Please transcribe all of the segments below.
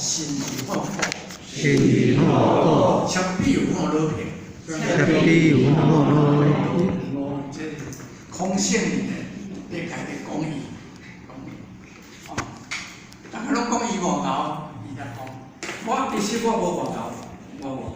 信而放苦，信而放苦，切比有看老片，切比有看老片。這是孔聖人的，咧家己講伊，講伊，哦，逐家攏講伊無𠢕，伊才講，我其實我無偌𠢕，我無𠢕，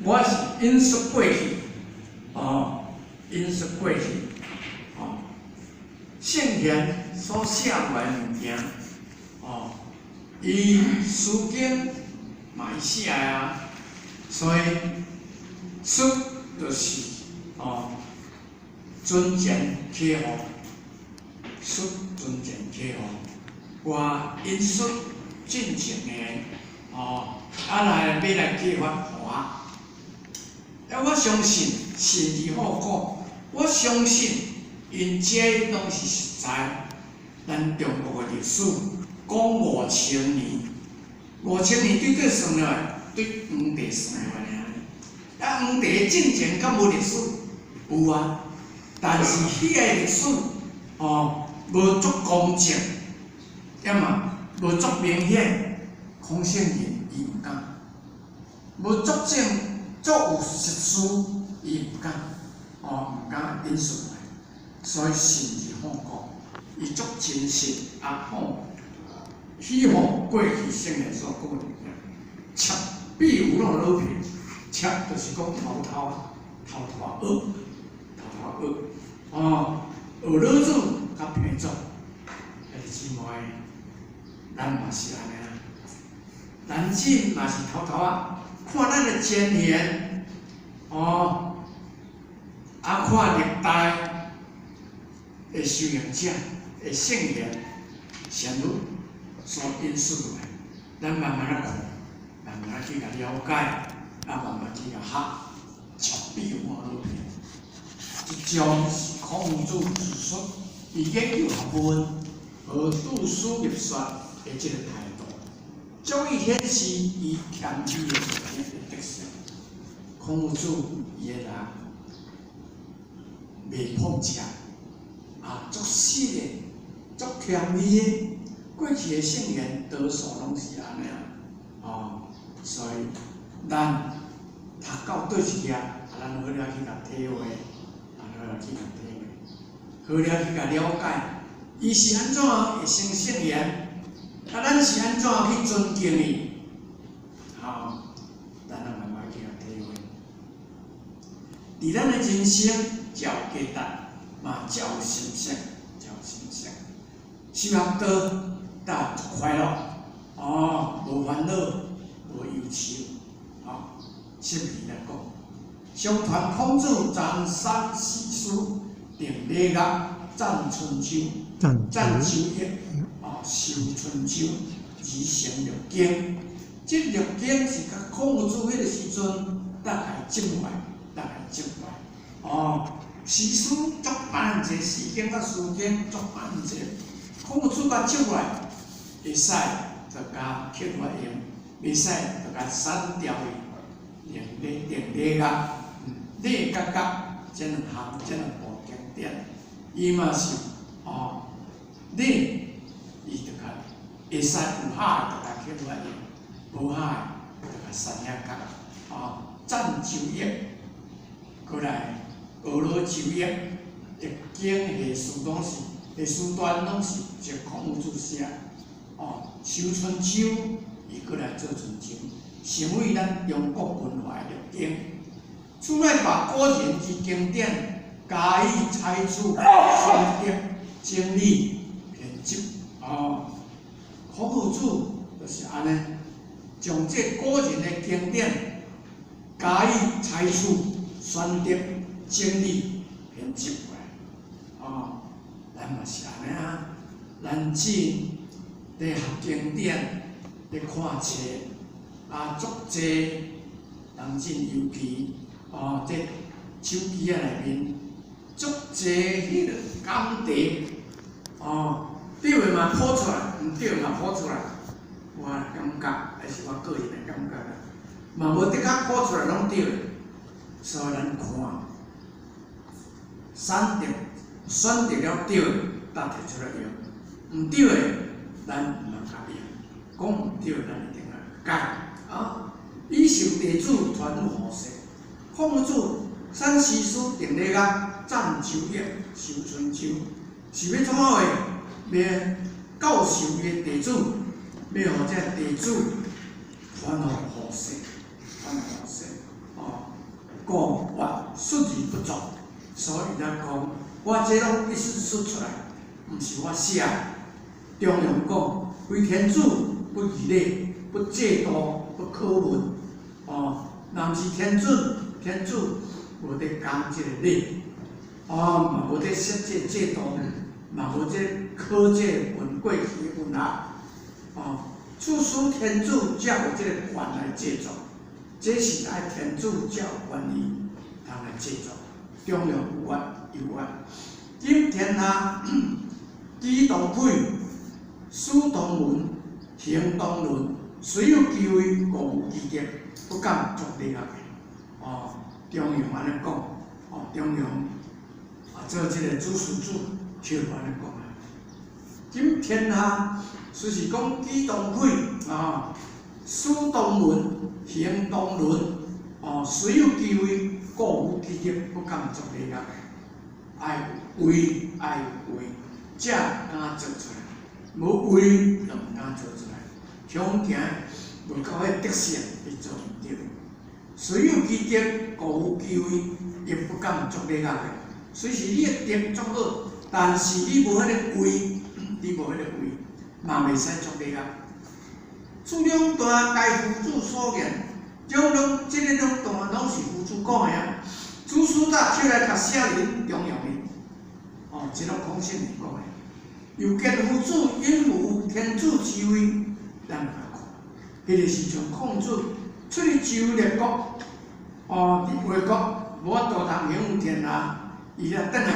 我是引述過去，哦，引述過去，哦，聖賢所寫落來的物件，哦，伊詩經嘛伊寫的啊，所以述就是哦，尊前啟予，述尊前啟予，我引述進前的，哦，啊來欲來啟發予我，啊我相信信而好古，我相信𪜶這攏是實在。咱中國的歷史講五千年，五千年對佗算落來，對黃帝算落來爾。啊，黃帝進前敢無歷史？有啊，但是彼個歷史哦，無足公正，對嘛？無足明顯，孔聖人伊毋敢，無足證，足有實事，伊毋敢，哦，毋敢引述來，所以信而好古，伊足真實啊吼，希望過去聖人所講的物件，切比有那老片，切就是講偷偷偷偷學，偷偷學，哦，學老子佮彭祖，兄弟姊妹，咱嘛是按呢啊，咱真嘛是偷偷仔，看咱的前賢，哦，啊看歷代的修行者的聖賢賢汝所引述落來，咱慢慢仔看，慢慢仔去共了解，啊慢慢去共學，切比有看老片。這種是孔子子孫伊研究學問和讀書入說的這個態度，足以顯示伊謙虛的特色。孔子伊个人袂膨脹，啊，足實的，足謙虛的。過去的聖賢多數攏是按呢啊，哦，所以咱讀到佗一頁，啊，咱好了去共體會，啊，好了去共體會，好了去共了解，伊是按怎會成聖賢，啊，咱是按怎去尊敬伊，吼，咱來慢慢去共體會。佇咱的人生才有價值，嘛才有心得，才有心得。修學道，才快樂，哦，無煩惱，無憂愁，吼。釋義來講，相傳孔子讚賞詩書，定禮樂，讚春秋，讚秋易，哦，修春秋，而成六經。這六經是佮孔子彼個時陣大概正來，大概正來。哦，詩書足辦者，詩經佮書經足辦者，孔子佮出來，會使就共啟發用，袂使就共刪掉去。定禮定禮樂，禮佮樂這兩項這兩部經典，伊嘛是哦，禮伊就共會使有合的就共啟發用，無合的就共刪遐角。哦，讚周易，閣來學老周易，易經下書攏是下書段攏是一孔夫子寫。哦，修春秋，伊閣來做春秋，成為咱中國文化的六經。此乃把古人之經典加以採取、選擇、整理、編輯。哦，孔夫子就是按呢，將這古人的經典加以採取、選擇、整理、編輯過來。哦，咱嘛是按呢啊，咱真咧學經典，咧看冊，啊，足濟人真尤其哦，這手機仔內面足濟彼個講題，哦，對的嘛鋪出來，毋對的嘛鋪出來，我感覺，還是我個人的感覺啦，嘛無的確鋪出來攏對的，所以咱看，選擇選擇了對的，才提出來用，毋對的，咱毋通共用。講毋對，咱一定愛改啊！以受弟子傳予後世，孔子產詩書定禮樂，贊周易，修春秋，是欲創啥貨？欲教授伊的弟子，欲予這弟子傳予後世，傳予後世。哦，故曰述而不作，所以咱講，我這攏一直說出來，毋是我寫。中庸講，非天子不議禮，不制度，不考問。哦，若毋是天子，天子無佇講這個禮，哦，嘛無佇設這制度，嘛無這考這個文過去的文學。哦，處使天子才有這個權來制作，這是愛天子才有權利通來制作。中庸有曰，有曰，今天下舉當匪，使當文，行當論，雖有其位，固無其德，不敢作禮樂的。哦，中庸按呢講，哦，中庸啊，做這個主事主，就按呢講啊。今天下，雖是講舉當匪啊，使當文，行當論，哦，雖有其位，固無其德，不敢作禮樂的。愛有位，愛有位，才敢做出來。無位就毋敢做出來。恐驚無夠彼德性，伊做毋著。雖有其德，固無其位，亦不敢作禮樂的。雖是你的德足好，但是你無彼个位，你無彼个位，嘛袂使作禮樂。此兩段皆夫子所言，種攏這个兩段攏是夫子講的啊。祖師大出來共寫佇中庸的，哦，這攏孔聖人講的。又見夫子隱無天子之威，咱來看，彼个時陣孔子出去周列國，哦，佇越國無法度通享有天下，伊才轉來，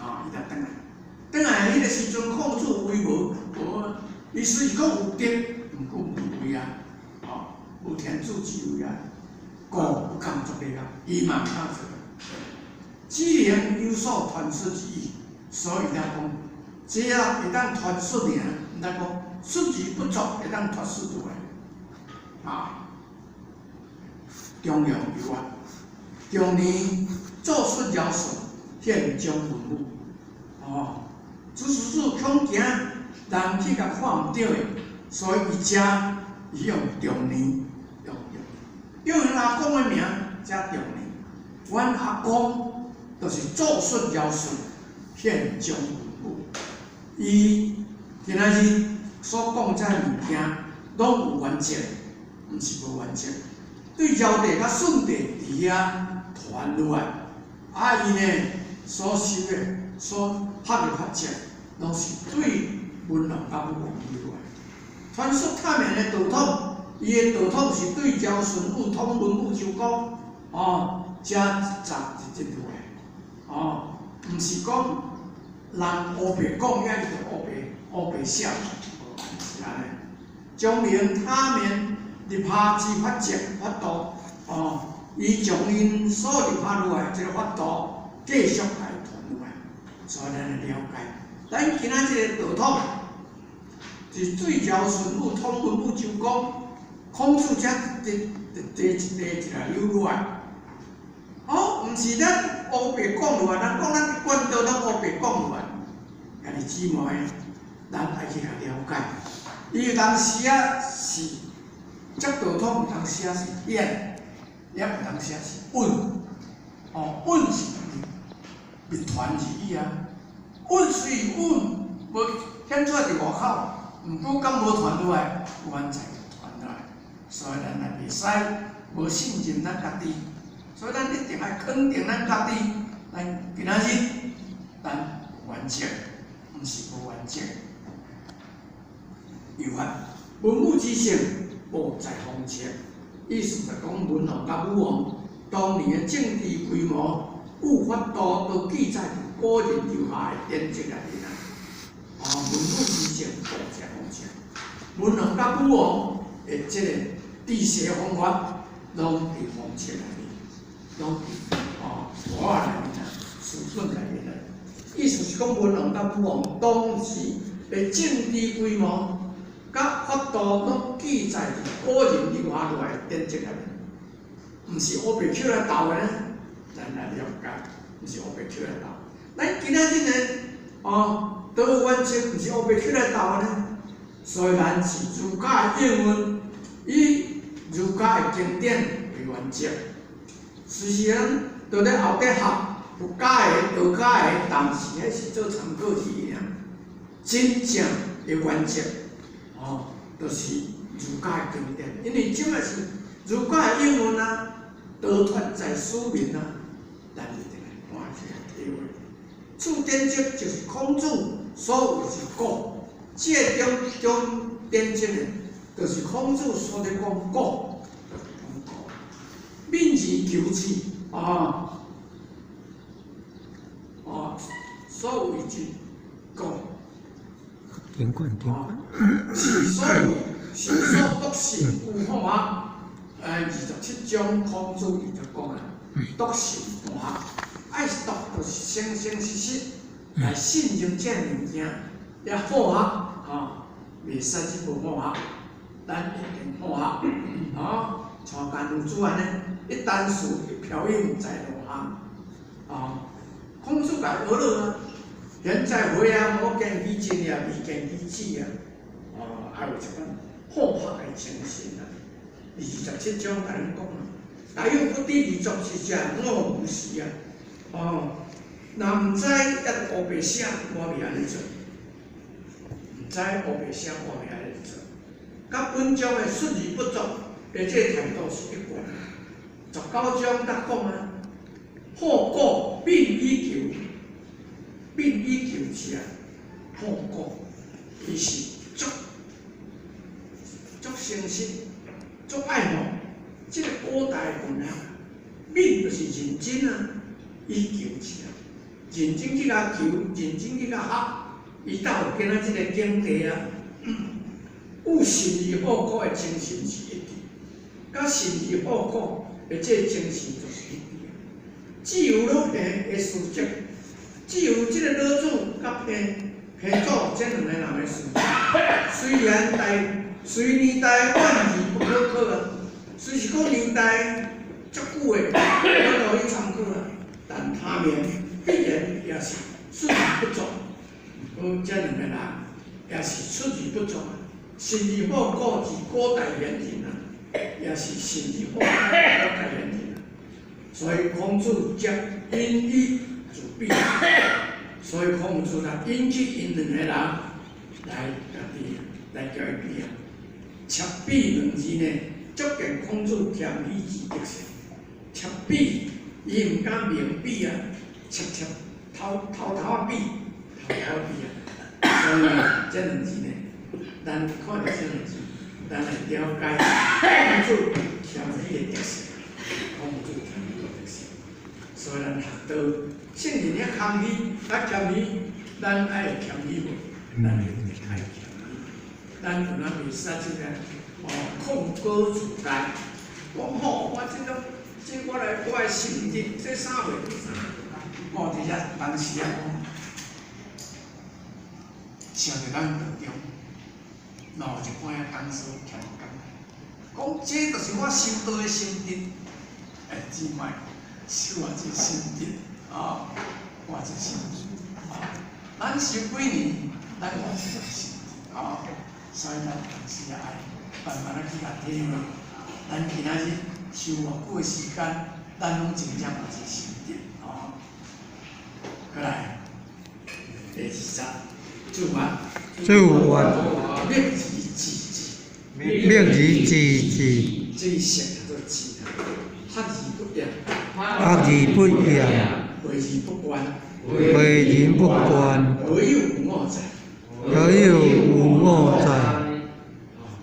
哦，伊才轉來。轉來彼个時陣，孔子威無無，伊雖是講有德，毋過無威啊，哦，無天子之威啊，故不敢作禮樂，伊嘛毋敢做。只能有所傳述之意，所以才講，這啊會當傳述爾，毋知講述而不作，會當傳述出來。啊，中庸有曰，中年做述堯舜，獻章文武。哦，主事主恐驚人去共看毋著的，所以伊遮伊用中年，用用用𪜶阿公的名才中年。阮阿公就是做述堯舜，獻章文武。伊今仔日所講這物件，攏有原則，毋是無原則。對堯帝佮舜帝佇遐傳落來，啊伊呢所修的、所學的法則，攏是對文王佮武王落來。傳說塔面的道統，伊的道統是對堯舜禹統文武周公，哦，才集一入來，哦，毋是講人烏白講，遐伊就烏白烏白寫，無是按呢。將明塔面立下之法則法度，哦，伊將𪜶所立下落來這个法度繼續來傳落來，所以咱來了解，咱今仔這个道統是對堯舜禹統文武周公，孔子才佇佇佇一個一個留落來。哦，毋是咱烏白講落來，人講咱一貫道攏烏白講落來，兄弟姊妹，咱愛去共了解。伊有當時啊是這道統，有當時啊是顯，也有當時啊是隱。哦，隱是密傳而已啊。隱雖隱，無顯出來佇外口，毋過敢無傳落來，有安怎傳落來？所以咱也袂使無信任咱家己，所以咱一定愛肯定咱家己。咱今仔日咱有原則，毋是無原則。又曰，文武之盛，無在方策。意思就講文王佮武王當年的政治規模與法度都記載佇古人留下的典籍內面啊。哦，文武之盛，無在方策。文王佮武王的這個治世方法，攏佇方策內面，攏佇哦簿仔內面啊，書本內面啊。意思是講文王佮武王當時的政治規模。佮法度攏記載佇古人留下來的典籍內面，毋是烏白抾來鬥的呢。咱來了解，毋是烏白抾來鬥。咱今仔日呢，哦，道原則毋是烏白抾來鬥的呢。雖然是儒家的應運，以儒家的經典為原則，雖是咱佇咧後底學佛家的、道家的，但是彼是做參考而已爾。真正的原則，哦，就是儒家的經典，因為這嘛是儒家的應運啊，道脫在斯民啊，咱一定愛看起來體會。此典籍就是孔子所謂之古，這個種種典籍呢，就是孔子所咧講古，就是講古。敏而求智啊，哦，所謂之古。頂管頂管。是所謂是所篤信有好學，27章孔子伊就講啊，篤信有學，愛篤就是誠誠實實來信任這物件，也好學，吼，袂使去無好學，咱一定好學，吼，像甘露煮按呢，一箪食，一瓢飲，在羅漢，哦，孔子共學落啊。現在歲啊，我見其真啊，未見其止啊，哦，還有這款好學的精神啊。27章共恁講啊，大有不知而作是者，我無時啊。哦，若毋知猶烏白寫，我袂按呢做。毋知烏白寫，我袂按呢做。佮本章的述而不作的這個態度是一貫。19章才講啊，好古敏以求。敏以求智啊，好古，伊是足足誠實、足愛慕這個古代文學。敏就是認真啊，以求智啊，認真去共求，認真去共學，伊才有今仔這個境地啊。有信而好古的精神是一致，佮信而好古的這個精神就是一致。只有老彭的事跡。只有這個老子佮彭彭祖這兩個人的事跡，雖然代雖年代遠而不可考啊，雖是講年代足久的，我都去參考啊，但他們必然也是述而不作。好，這兩個人也是述而不作啊。信而好古是古代賢人啊，也是信而好古代賢人啊。所以孔子則引以自比，所以孔子啊引起𪜶兩個人來家己來共伊比啊。摭比兩字呢，足見孔子謙虛之德性。摭比，伊毋敢明比啊，摭摭偷偷偷仔比，偷偷比啊。所以這兩字呢，咱看著這兩字，咱來了解孔子謙虛的德性。孔子謙虛的德性，所以咱學道，聖人遐謙虛，較謙虛，咱愛會謙虛無？咱一定愛謙虛。咱有哪袂使這個哦，控高自大，講吼，我這種，這我來我的心得，這啥貨？哦，佇遐當時啊講，想著咱道中，喏，有一擺講師徛講，講這就是我修道的心得。哎，姊妹，修偌濟心得啊，偌濟心得啊！咱修幾年，咱偌濟心得啊！所以咱當時愛慢慢仔去共體會。咱今仔日修偌久的時間，咱攏真正有這心得啊！過來，第20，注法。注法。明而知之。明而知之。這色叫做智啊，學而不厭。學而不厭。誨而不倦。誨而不倦。何有無我在？何有無我在？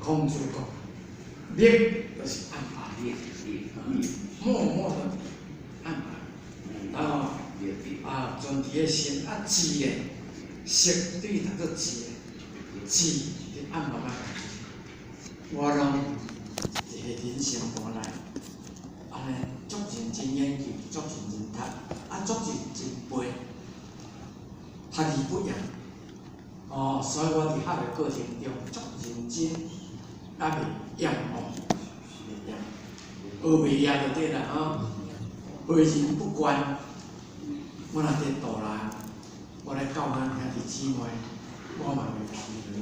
孔子講，默就是按捌，默默的按捌，啊啊，存佇個心啊智呢，色對讀做智，智佇按捌啊。我攏佇個人生盤內，按呢足認真研究，足認真讀，啊足認真背，學而不厭，哦。哦，所以我佇學的過程中足認真，也袂厭哦，袂厭，學袂厭就對啦吼。诲人不倦，我若佇度人，我來教咱兄弟姊妹，我嘛袂疲勞。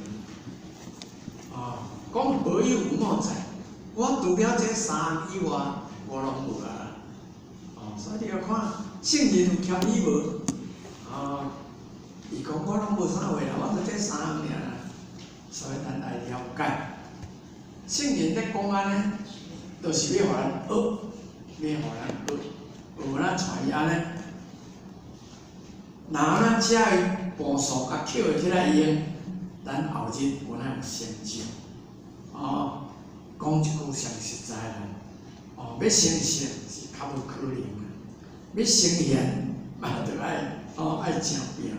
哦，講無有有我在，我除了這三項以外，我攏無啊。哦，所以你要看聖人有謙虛無？哦，伊講我攏無啥話啦，我就這三項爾啦。所以咱愛了解，聖人咧講按呢，就是欲予咱學，欲予咱學，學咱揣伊按呢。若咱遮的步數較抾會起來用，咱後日有哪有成就？哦，講一句上實在啦，哦，欲成聖是較無可能的，欲成賢嘛，著愛哦愛誠拼。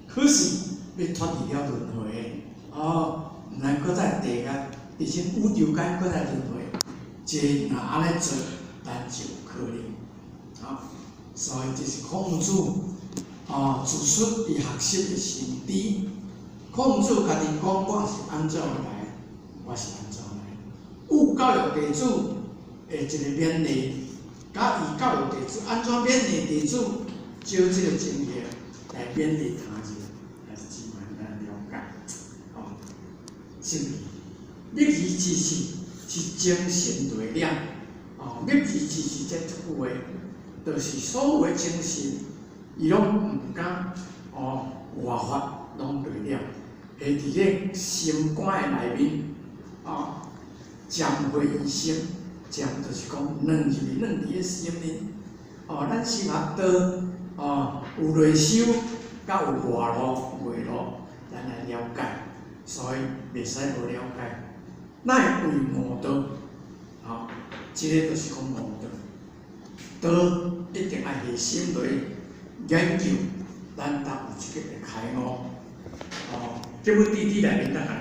可是欲脫離了輪迴，哦，毋通閣再地啊，佇這宇宙間閣再輪迴，這若按呢做，咱就有可能。啊，所以這是孔子哦，自述伊學習的心知。孔子家己講，我是按怎來，我是按怎來。有教育弟子的一個勉勵，佮伊教育弟子按怎勉勵弟子，照這個情形來勉勵他人，還是姊妹咱了解。哦，是毋？滅疑之事是精神內斂。哦，滅疑之事這句話，就是所有的精神，伊攏毋敢哦外發，攏內斂，會佇咧心肝的內面，哦，漸會於心，漸就是講軟入去，軟佇咧心裡。哦，咱修學道，哦，有內修，佮有外路、外路，咱來了解，所以袂使無了解。乃為悟道，吼，這个就是講悟道。道一定愛下心來研究，咱才有這個會開悟。哦，這本滴滴內面才共。